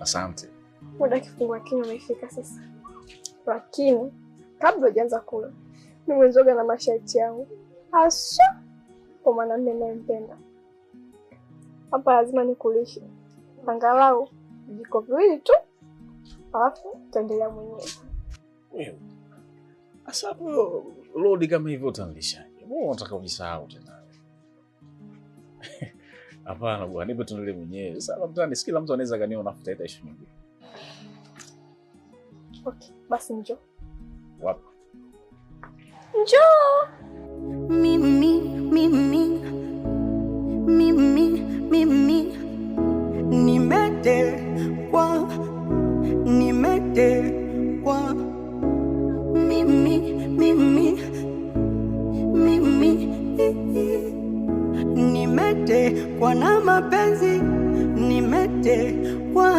Asante. Muda kifungua kinywa umefika sasa, lakini kabla hujaanza kula, mimi mwenzoga na masharti yangu haswa kwa mwanamume ninayempenda. Hapa lazima nikulishe angalau vijiko viwili tu, alafu utaendelea mwenyewe. Wewe. Sasa hapo lodi kama hivyo utanilishaje? Mbona unataka ujisahau tena? Hapana bwana, nipe tuendelee mwenyewe. Sasa hapa mtaani si kila mtu anaweza kaniona afu italeta issue nyingine. Okay, basi njoo. Wapi? Njoo. Mimi, mimi, mimi, mimi nimetekwa, nimetekwa. Mimi, mimi, mimi nimetekwa na mapenzi, nimetekwa.